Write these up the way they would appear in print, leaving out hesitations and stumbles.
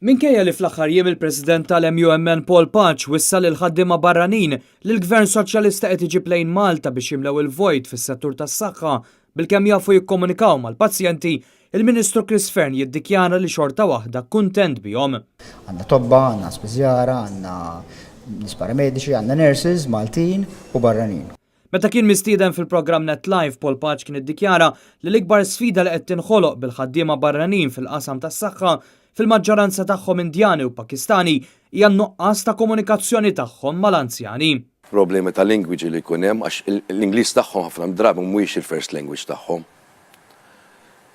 Minkejja li fl-aħħar jiem il-President tal-MUMN Paul Pace wissa lill-ħaddiema barranin li l-Gvern Soċjalista qed iġib lejn Malta biex jimlew il-vojt fis-settur tas-saħħa bilkemm jafu jikkomunikaw mal-pazjenti, il-Ministru Chris Fearne jiddikjara li xorta waħda kuntent bihom. Għandna tobba, għandna spiżjara, għandna nies paramediċi, għandna nurses Maltin u barranin. Meta kien mistieden fil-programm Net Live, Paul Pace kien iddikjara li l-ikbar sfida li qed tinħoloq bil-ħaddiema barranin fil-qasam tas-saħħa, fil-maġġoranza tagħhom Indjani u Pakistani, hija n-nuqqas ta' komunikazzjoni tagħhom mal-anzjani. Problemi ta' language li jkun hemm għax l-Ingliż tagħhom ħafna drabi mhuwiex il-first language tagħhom.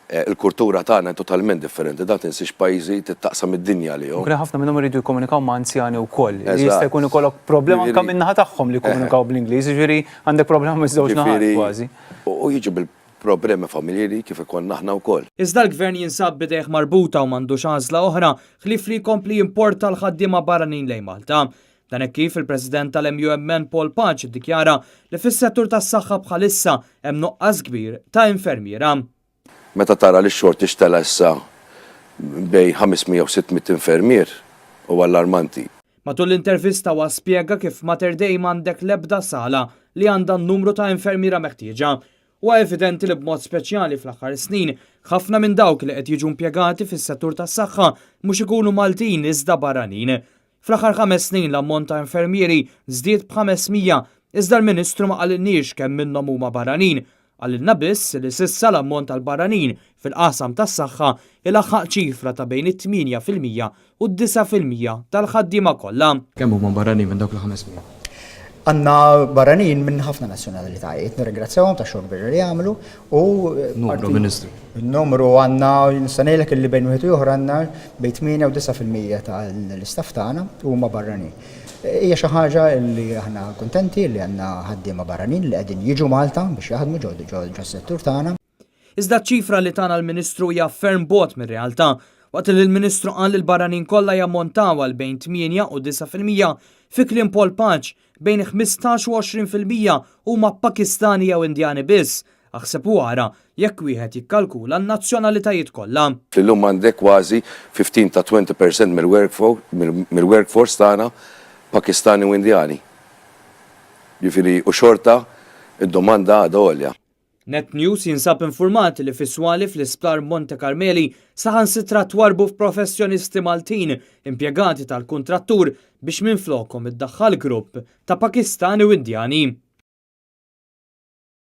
Il-kultura tagħna totalment differenti, dan tinsiex pajjiżi taqsam id-dinja għalihom. Anke ħafna minnhom iridu jikkomunikaw ma' anzjani wkoll. Jista' jkun ikollok problema anke min-naħa tagħhom li jikkomunikaw bl-Ingliż, jiġifieri għandek problema miż-żewġ naħat kważi. U jiġu bil-problemi familjari kif ikollna aħna wkoll. Iżda l-Gvern jinsab b'idejh marbuta u m'għandux għażla oħra ħlief li jkompli jimporta l-ħaddiema barranin lejn Malta. Dan hekk kif il-President tal-MUMN Paul Pace iddikjara li fis-settur tas-saħħa bħalissa hemm nuqqas kbir ta' infermiera. Meta tara li x-shortage tela' issa bejn 500 u 600 infermier huwa allarmanti. Matul l-intervista huwa spjega kif Mater Dei m'għandek l-ebda sala li għandha n-numru ta' infermiera meħtieġa. Huwa evidenti li b'mod speċjali fl-aħħar snin ħafna minn dawk li qed jiġu impjegati fis-settur tas-saħħa mhux ikunu Maltin iżda barranin. Fl-aħħar 5 snin l-ammont ta' infermieri żdied b'500 iżda l-Ministru ma qalilniex kemm minnhom huma barranin. Qalilna biss li s'issa l-ammont tal-barranin fil-qasam tas-saħħa ilaħħaq ċifra ta' bejn it-8% u d-9% tal-ħaddiema kollha. Kemm huma barranin minn dawk il-500? Għandna barranin minn ħafna nazzjonalitajiet, nirringrazzjahom tax-xogħol kbir li jagħmlu u Numru, Ministru. Il-numru għandna, nista' ngħidlek illi bejn wieħed u ieħor għandna bejn 8 u 9% tal-istaff tagħna huma barranin. Hija xi ħaġa li aħna kuntenti li għandna ħaddiema barranin li qegħdin jiġu Malta biex jaħdmu ġo-settur tagħna. Iżda ċ-ċifra li tana l-Ministru hija ferm bogħod mir-realtà. Waqt li l-Ministru qal li l-barranin kollha jammontaw għal bejn 8 u 9%, fi kliem Paul Pace, bejn 15 u 20% huma Pakistani jew Indjani biss. Aħseb u ara jekk wieħed jikkalkula n-nazzjonalitajiet kollha. Illum għandek kważi 15 ta' 20% mill-workforce tagħna Pakistani u Indjani. Jiġifieri u xorta id-domanda għadha għolja. Net News jinsab infurmat li fis-swali fl-Isptar Monte Carmeli saħansitra twarrbu f'professjonisti Maltin impjegati tal-kuntrattur biex minflokhom iddaħħal grupp ta' Pakistani u Indjani.